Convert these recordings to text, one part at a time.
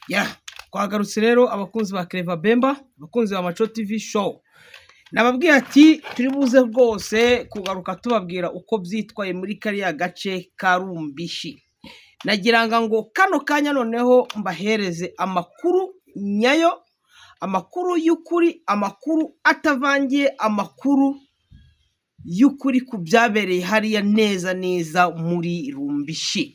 Ya, twagarutse rero, abakunzi ba Clever Bemba, abakunzi ba Maco TV Show. Nababwiye ati turi buze rwose kugaruka tubabwira uko byitwaye muri kariya gace ka Rumbishi. Nagira ngo kano kanya noneho mbahereze amakuru nyayo, amakuru y'ukuri, amakuru atavangiye, amakuru y'ukuri ku byabereye hariya neza neza muri Rumbishi.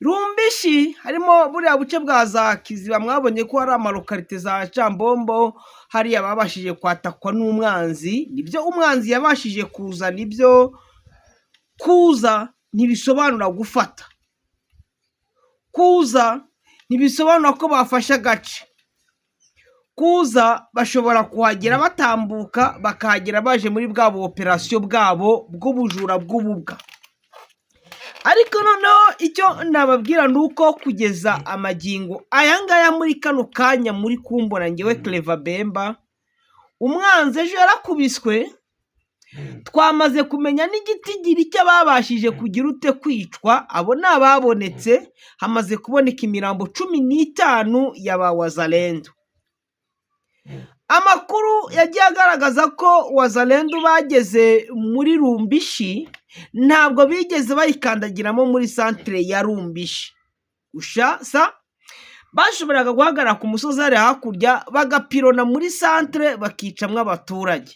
Rumbishi harimo buriya buce bwa za Kiziba, mwabonye ko hari ama localité za Cambombo hariya babashije kwatakwa n'umwanzi. Nibyo, umwanzi yabashije kuza, nibyo. Kuza ntibisobanura gufata, kuza ntibisobanura ko bafashe agace. Kuza bashobora kuhagera batambuka, bakahagera baje muri bwa operation bwabo bw'ubujura bw'ububwa. Ariko noneho icyo nababwira ni uko kugeza amagingo aya ngaya, muri kano kanya muri kumbona ngewe Clever Bemba, umwanzi ejo yarakubiswe. Twamaze kumenya n'igitigiri cy'ababashije kugira ute? Kwicwa. Abo ni ababonetse. Hamaze kuboneka imirambo 15 ya ba Wazalendo. Amakuru yagiye agaragaza ko Wazalendo bageze muri Rumbishi, ntabwo bigeze bayikandagiramo muri centre ya Rumbishi sa. Bashoboraga guhagarara ku musozi hariya hakurya, bagapirona muri centre, bakicamwo abaturage.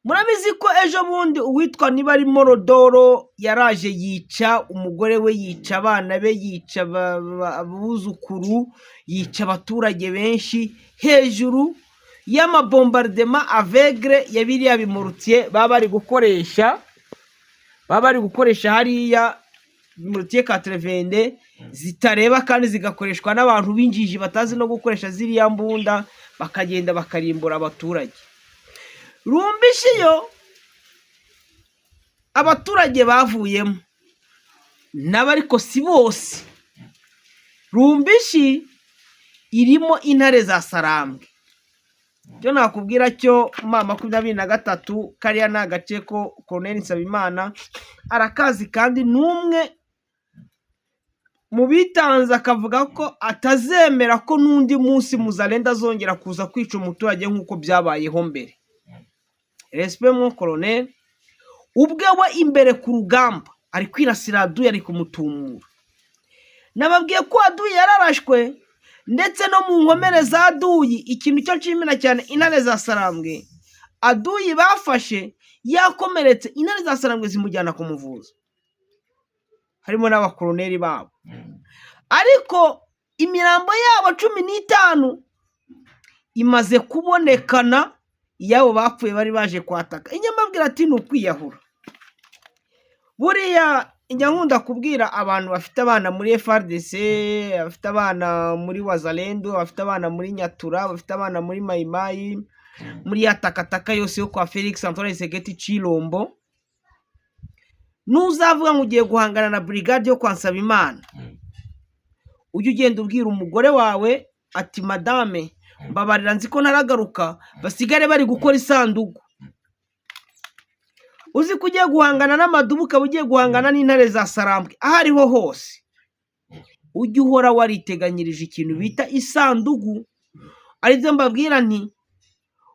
Murabizi ko ejo bundi uwitwa niba ari Morodoro yaraje yica umugore we, yica abana be, yica abuzukuru, yica abaturage benshi hejuru y'ama bombardement aveugle ya biriya bi mortier baba bari gukoresha hariya, mortier quatre-vingt-deux zitareba kandi zigakoreshwa n'abantu b'injiji batazi no gukoresha ziriya mbunda, bakagenda bakarimbura abaturage. Rumbishi yo abaturage bavuyemo nabo, ariko si bose. Rumbishi irimo intare za Sarambwe. Icyo nakubwira cyo, M23, kariya ni agace ko Colonel Nsabimana arakazi, kandi ni umwe mu bitanze akavuga ko atazemera ko n'undi munsi Muzalendo azongera kuza kwica umuturage nk'uko byabayeho mbere. Respect mon colonel. Ubwe we imbere ku rugamba ari kwirasira aduyi, ari kumutumura. Nababwiye ko aduyi yararashwe ndetse no mu nkomere za aduyi. Ikintu cyo nshimira cyane intare za Sarambwe, aduyi bafashe yakomeretse, intare za Sarambwe zimujyana kumuvuza, harimo n'abakoroneri babo. Ariko imirambo yabo 15 imaze kubonekana, iyabo bapfuye bari baje kwataka. Inyamabwira ati ni ukwiyahura. Buriya njya nkunda kubwira abantu bafite abana muri FARDC, bafite abana muri Wazalendo, bafite abana muri Nyatura, bafite abana muri Mayimayi, muri ya takataka yose yo kwa Felix Antoine Tshisekedi Tshilombo: nuzavuga ngo ugiye guhangana na brigade yo kwa Nsabimana, ujye ugenda ubwira umugore wawe ati: "Madame, mbabarira, nzi ko ntaragaruka, basigare bari gukora isanduku." Uzi ko ugiye guhangana n'amadubu, ukaba ugiye guhangana n'intare za Sarambwe, aho ariho hose ujye uhora wariteganyirije ikintu bita isanduku. Aribyo mbabwira nti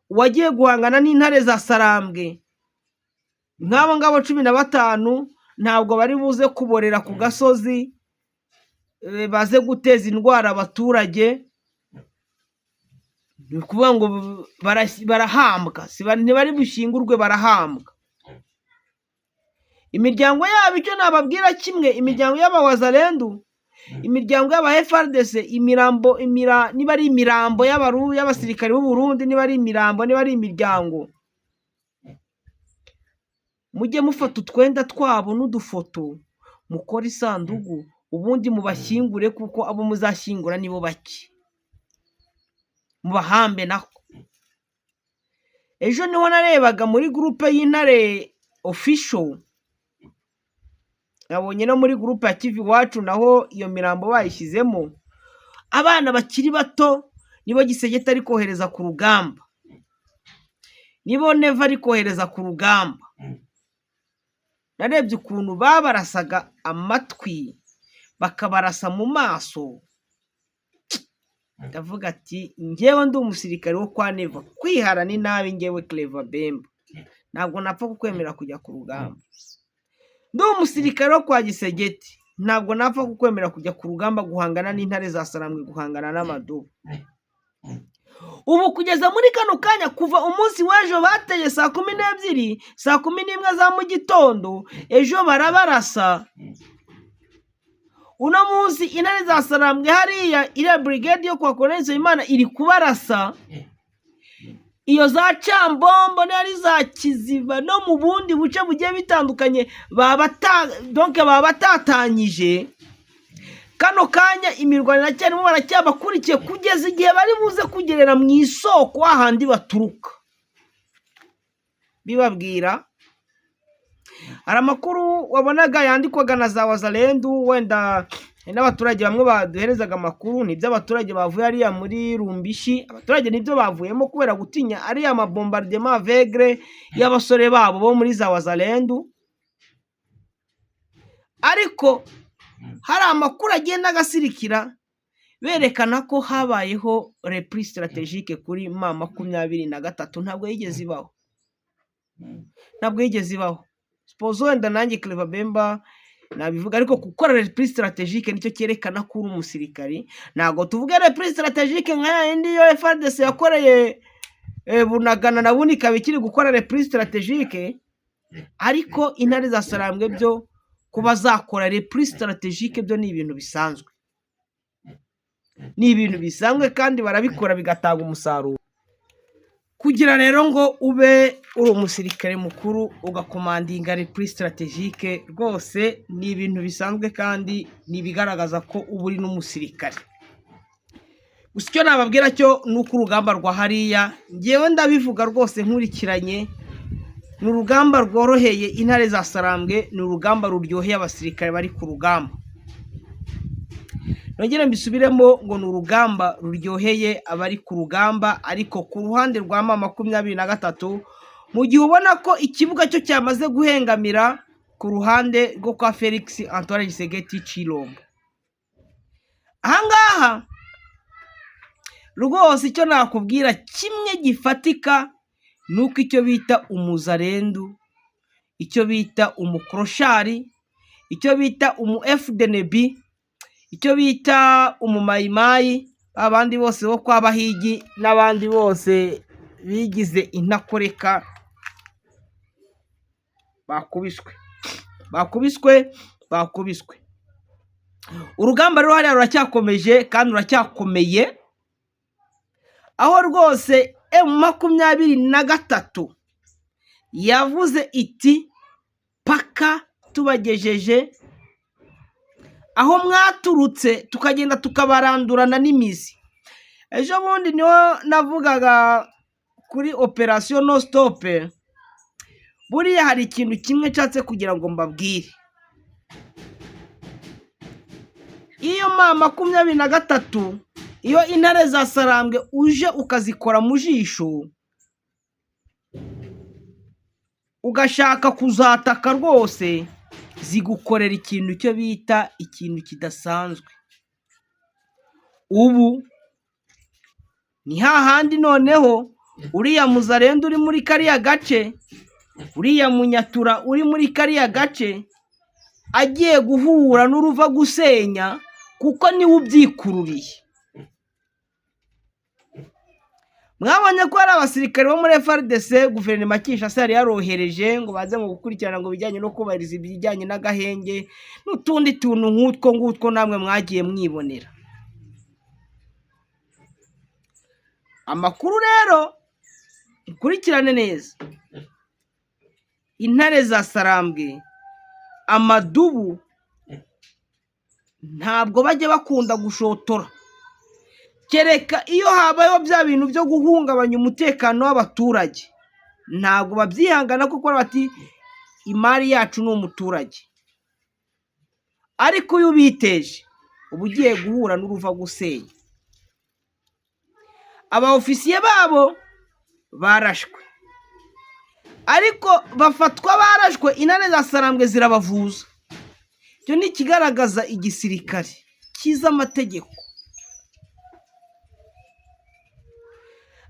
uwagiye guhangana n'intare za Sarambwe nk'abo ngabo 15 ntabwo bari buze kuborera ku gasozi, baze guteza indwara abaturage. Ni ukuvuga ngo barahambwa, ntibari bushyingurwe, barahambwa. Imiryango yabo, icyo nababwira kimwe, imiryango y'abawazalendu, imiryango y'aba FARDC, imirambo, niba ari imirambo y'abasirikare b'u Burundi, niba ari imirambo, niba ari imiryango, mujye mufata utwenda twabo n'udufoto, mukore isanduku, ubundi mubashyingure, kuko abo muzashyingura nibo bake. Mubahambe nako. Ejo niho narebaga muri groupe y'Intare Official, nabonye no muri groupe ya Kivu Iwacu naho iyo mirambo bayishyizemo. Abana bakiri bato nibo Tshisekedi ari kohereza ku rugamba, nibo Neva ari kohereza ku rugamba. Narebye ukuntu babarasaga amatwi, bakabarasa mu maso. Ndavuga ati ngewe ndi umusirikare wo kwa Neva, kwihara ni nabi. Ngewe Clever Bemba ntabwo napfa kukwemera kujya ku rugamba. Ndi umusirikare wo kwa Gisegeti, ntabwo napfa kukwemera kujya ku rugamba guhangana n'intare za Sarambwe, guhangana n'amadubu. Ubu kugeza muri kano kanya, kuva umunsi w'ejo bateye saa 12, saa 11 za mu gitondo, ejo barabarasa. Uno munsi intare za Sarambwe hariya, iriya brigade yo kwa Colonel Nsabimana iri kubarasa. Iyo za Cambombo n'ari za Kiziba no mu bundi buce bugiye bitandukanye, donc baba batatanyije. Kano kanya imirwano iracyarimo, baracyabakurikiye kugeza igihe bari buze kugerera mu isoko hahandi baturuka. Bibabwira hari amakuru wabonaga yandikwaga na za Wazalendu, wenda n'abaturage bamwe baduherezaga amakuru, nibyo abaturage bavuye ariya muri Rumbishi. Abaturage nibyo bavuyemo kubera gutinya ariya mabombardement aveugle y'abasore babo bo muri za Wazalendu. Ariko hari amakuru agenda agasirikira berekana ko habayeho repli stratégique kuri M23. Ntabwo yigeze ibaho, ntabwo yigeze ibaho. Suppose wenda nanjye Clever Bemba nabivuga, ariko gukora repli stratégique nicyo cyerekana ko uri umusirikari. Ntabwo tuvuga repli stratégique nka ya yindi yo FARDC yakoreye Bunagana na bundi ikaba ikiri gukora repli stratégique, ariko intare za Sarambwe byo kuba zakora repli stratégique byo ni ibintu bisanzwe, ni ibintu bisanzwe kandi barabikora bigatanga umusaruro. Kugira rero ngo ube uri umusirikare mukuru ugakomandinga repli stratégique, rwose ni ibintu bisanzwe kandi ni ibigaragaza ko uba uri n'umusirikare. Gusa icyo nababwira cyo ni uko urugamba rwa hariya, ngewe ndabivuga rwose nkurikiranye, ni urugamba rworoheye intare za Sarambwe, ni urugamba ruryoheye abasirikare bari ku rugamba. Nongere mbisubiremo ngo ni urugamba ruryoheye abari ku rugamba, ariko ku ruhande rwa M23, mu gihe ubona ko ikibuga cyo cyamaze guhengamira ku ruhande rwo kwa Felix Antoine Tshisekedi Tshilombo. Ahangaha rwose icyo nakubwira kimwe gifatika ni uko icyo bita umuzarendu, icyo bita umukoroshari, icyo bita umu FDNB, icyo bita umumayimayi, abandi bose bo kwa Bahigi n'abandi bose bigize intakoreka bakubiswe, bakubiswe, bakubiswe. Urugamba rero hariya ruracyakomeje kandi ruracyakomeye, aho rwose M23 yavuze iti paka tubagejeje aho mwaturutse, tukagenda tukabarandurana n'imizi. Ejo bundi niho navugaga kuri opération no stop. Buriya hari ikintu kimwe nshatse kugira ngo mbabwire: iyo M23, iyo intare za Sarambwe uje ukazikora mu jisho, ugashaka kuzataka, rwose zigukorera ikintu cyo bita ikintu kidasanzwe. Ubu ni hahandi noneho uriya muzarenda uri muri kariya gace, uriya munyatura uri muri kariya gace agiye guhura n'uruva gusenya, kuko niwe ubyikururiye. Mwabonye ko hari abasirikare bo muri FARDC guverinoma Kinshasa yari yarohereje ngo baze ngo gukurikirana ngo ibijyanye no kubahiriza ibijyanye n'agahenge n'utundi tuntu nk'utwo ngutwo namwe mwagiye mwibonera. Amakuru rero ukurikirane neza, intare za Sarambwe, amadubu ntabwo bajya bakunda gushotora, kereka iyo habayeho bya bintu byo guhungabanya umutekano w'abaturage. Ntabwo babyihangana kuko bati imari yacu ni umuturage. Ariko iyo ubiteje uba ugiye guhura n'uruva gusenya. Aba ofisiye babo barashwe, ariko bafatwa barashwe, intare za Sarambwe zirabavuza. Icyo ni ikigaragaza igisirikare cyiza amategeko.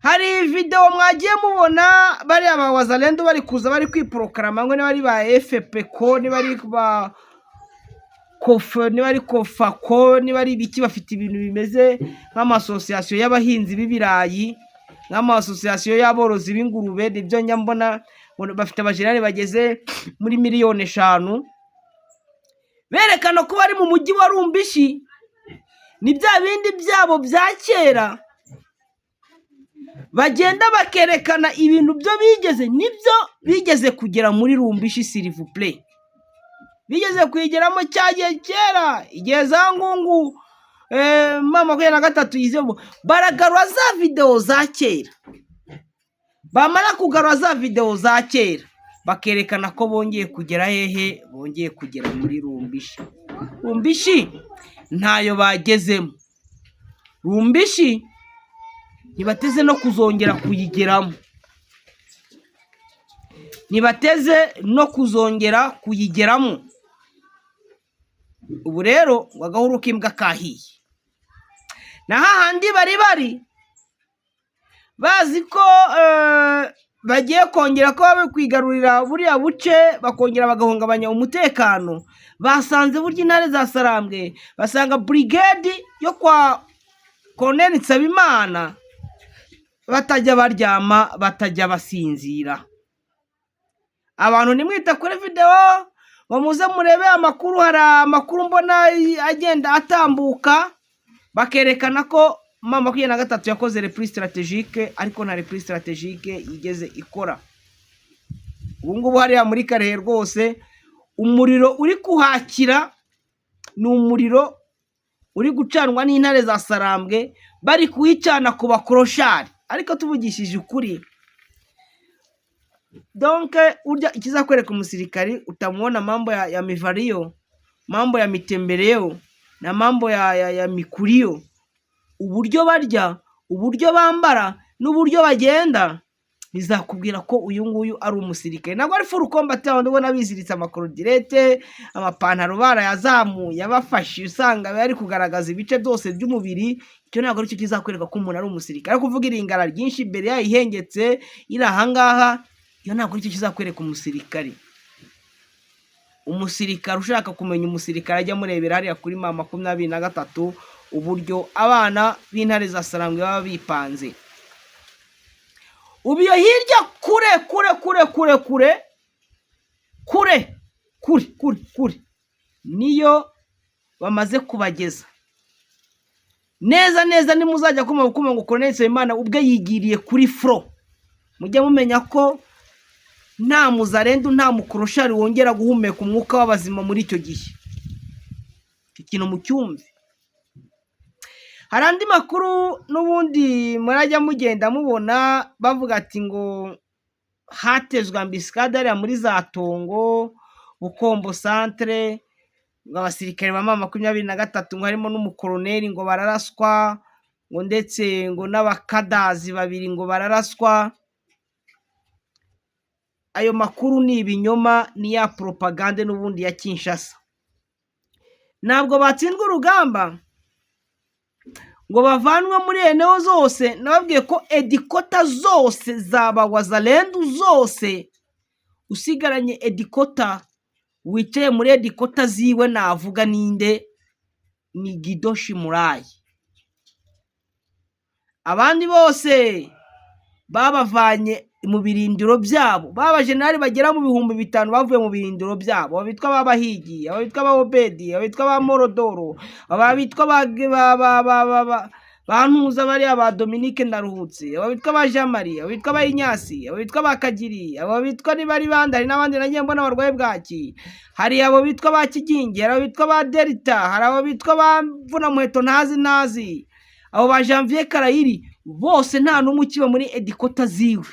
Hari videwo mwagiye mubona bariya ba Wazalendo bari kuza bari kwiproklama ngo niba ari ba FPK, niba ari ba kofa, niba ari kofako, niba ari ibiki, bafite ibintu bimeze nk'amasosiyasiyo y'abahinzi b'ibirayi, nk'amasosiyasiyo y'aborozi b'ingurube. Nibyo njya mbona, bafite abajenerali bageze muri 5 miliyoni, berekana ko bari mu mujyi wa Rumbishi. Ni bya bindi byabo bya kera, bagenda bakerekana ibintu byo bigeze, nibyo bigeze kugera muri Rumbishi. S'il vous plaît, bigeze kuyigeramo cyagiye kera, igihe za ngungu M23 yizemo. Baragarura za videwo za kera, bamara kugarura za videwo za kera bakerekana ko bongeye kugera hehe? Bongeye kugera muri Rumbishi. Rumbishi ntayo bagezemo, Rumbishi ntibateze no kuzongera kuyigeramo, ntibateze no kuzongera kuyigeramo. Ubu rero ngo agahuru k'imbwa kahiye, na hahandi bari bazi ko bagiye kongera kuba kwigarurira buriya buce, bakongera bagahungabanya umutekano, basanze burya intare za Sarambwe, basanga burigade yo kwa Colonel Nsabimana batajya baryama, batajya basinzira. Abantu ntimwite kuri videwo ngo muze murebe amakuru. Hari amakuru mbona agenda atambuka, bakerekana ko M23 yakoze repli stratégique, ariko nta repli stratégique yigeze ikora. Ubu ngubu hariya muri Kalehe rwose umuriro uri kuhakira ni umuriro uri gucanwa n'intare za Sarambwe, bari kuwicana ku bakoroshari. Ariko tuvugishije ukuri, donc urya ikizakwereka umusirikari utamubona mambo ya mivalio, mambo ya mitembeleo na mambo ya mikulio, uburyo barya, uburyo bambara n'uburyo bagenda, bizakubwira ko uyu nguyu ari umusirikare. Ntabwo ari full combat ubona biziritse amakorodirete, amapantaro barayazamuye abafashe, usanga bari kugaragaza ibice byose by'umubiri. Icyo ntabwo aricyo kizakwereka ko umuntu ari umusirikare. Ariko kuvuga iringara ryinshi imbere yayo ihengetse iri ahangaha, iyo ntabwo aricyo kizakwereka umusirikare. Umusirikare, ushaka kumenya umusirikare, ajya amurebera hariya kuri M23, uburyo abana b'intare za Sarambwe baba bipanze. Ubu iyo hirya kure kure kure kure kure kure kure kure kure niyo bamaze kubageza neza neza. Nimuzajya kuma kuma ngo Colonel Nsabimana ubwe yigiriye kuri front, mujye mumenya ko nta muzarendu, nta mukoroshari wongera guhumeka umwuka w'abazima muri icyo gihe. Icyo kintu mucyumve. Hari andi makuru n'ubundi murajya mugenda mubona bavuga ati ngo hatezwe embuscade hariya muri za Tongo, Bukombo centre, ngo abasirikare ba M23 ngo harimo n'umukoroneri ngo bararaswa, ngo ndetse ngo n'abakadazi babiri ngo bararaswa. Ayo makuru ni ibinyoma, ni ya propagande n'ubundi ya Kinshasa. Ntabwo batsindwa urugamba ngo bavanwe muri eneo zose. Nababwiye ko headquarter zose za ba Wazalendu zose, usigaranye headquarter wicaye muri headquarter ziwe navuga ninde? Ni Gidoshi Murayi. Abandi bose babavanye mu birindiro byabo, b'abajenerali bagera mu 5000 bavuye mu birindiro byabo, abo bitwa ba Bahigi, abo bitwa ba Obedi, abo bitwa ba Morodoro, aba bitwa ba Ntuza, bariya ba Dominique Ndaruhutse, abo bitwa ba Jean Marie, abo bitwa ba Inyasi, abo bitwa ba Kagiri, abo bitwa niba ari bande. Hari n'abandi nagiye mbona barwaye bwaki. Hari abo bitwa ba Kigingi, hari abo bitwa ba Delta, hari abo bitwa ba Mvunamuheto ntazi ntazi, abo ba Janvier Karayiri, bose nta n'umwe ukiba muri headquarter ziwe.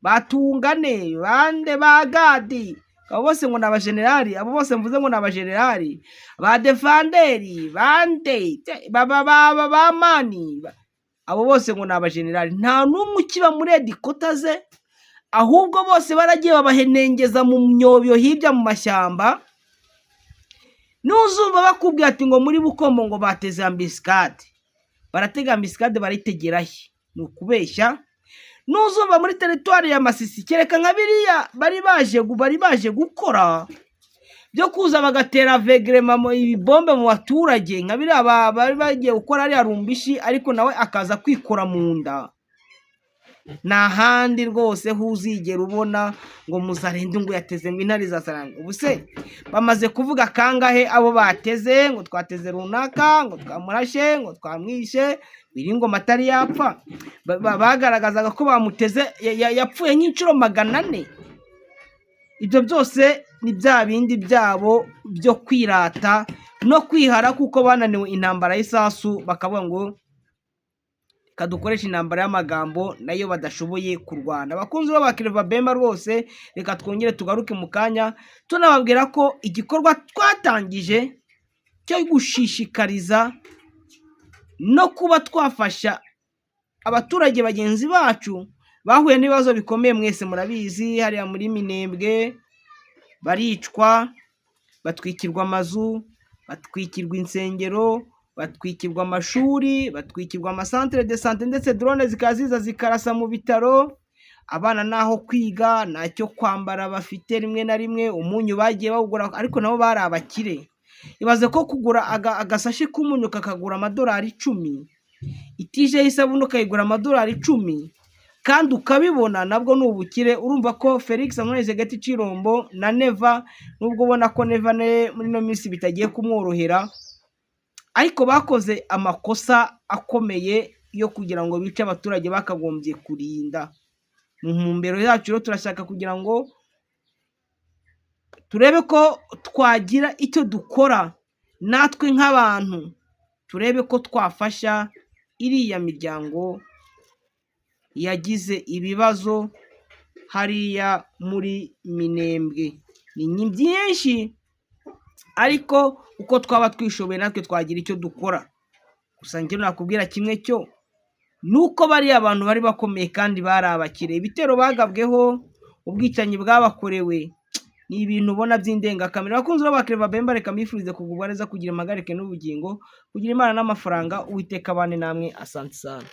Batungane bande, ba Gadi, abo bose ngo ni abajenerali. Abo bose mvuze ngo ni abajenerali, ba defanderi bande, ba mani, abo bose ngo ni abajenerali, nta n'umwe ukiba muri headquarter ze. Ahubwo bose baragiye babahenengeza mu myobyo hirya mu mashyamba. Nuzumva bakubwira ati ngo muri Bukombo ngo bateze embuscade, baratega embuscade barayitegera he? Ni Ni ukubeshya. Nuzumva muri teritwari ya Masisi, kereka nka biriya bari baje gukora byo kuza bagatera vegerema ibibombe mu baturage, nka biriya bari bagiye gukora ariya Rumbishi, ariko nawe akaza kwikora mu nda. Nta handi rwose huzigera ubona ngo Muzarendo ngo yateze ngo intare za Sarambwe. Ubu se bamaze kuvuga kangahe abo bateze, ngo twateze runaka, ngo twamurashe, ngo twamwishe? Ngoma atari yapfa, bagaragazaga ko bamuteze, yapfuye nk'inshuro 400. Ibyo byose ni bya bindi byabo byo kwirata no kwihara, kuko bananiwe intambara y'isasu, bakavuga ngo reka dukoreshe intambara y'amagambo nayo badashoboye kurwana. Abakunzi ba Clever Bemba rwose, reka twongere tugaruke mu kanya, tunababwira ko igikorwa twatangije cyo gushishikariza no kuba twafasha abaturage bagenzi bacu bahuye n'ibibazo bikomeye. Mwese murabizi, hariya muri Minembwe baricwa, batwikirwa amazu, batwikirwa insengero, batwikirwa amashuri, batwikirwa amasantere de santé, ndetse drone zikaba ziza zikarasa mu bitaro. Abana n'aho kwiga, ntacyo kwambara bafite, rimwe na rimwe umunyu bagiye bawugura, ariko nabo bari abakire. Ibaze ko kugura agasashi k'umunyu kakagura amadolari 10, itije y'isabune ukayigura amadolari 10, kandi ukabibona, nabwo ni ubukire. Urumva ko Felix Antoine Tshisekedi Tshilombo na Neva, nubwo ubona ko Neva muri ino minsi bitagiye kumworohera, ariko bakoze amakosa akomeye yo kugira ngo bice abaturage bakagombye kurinda. Mu ntumbero yacu rero, turashaka kugira ngo turebe ko twagira icyo dukora natwe nk'abantu, turebe ko twafasha iriya miryango yagize ibibazo hariya muri Minembwe. Ni byinshi, ariko uko twaba twishoboye natwe twagira icyo dukora. Gusa njye nakubwira kimwe cyo, ni uko bariya bantu bari bakomeye kandi bari abakire. Ibitero bagabweho, ubwicanyi bwabakorewe, ni ibintu ubona by'indengakamere. Abakunzi ba Clever Bemba, reka mbifurize kugubwa neza, kugira impagarike n'ubugingo, kugira Imana n'amafaranga. Uwiteka abane namwe. Asante sana.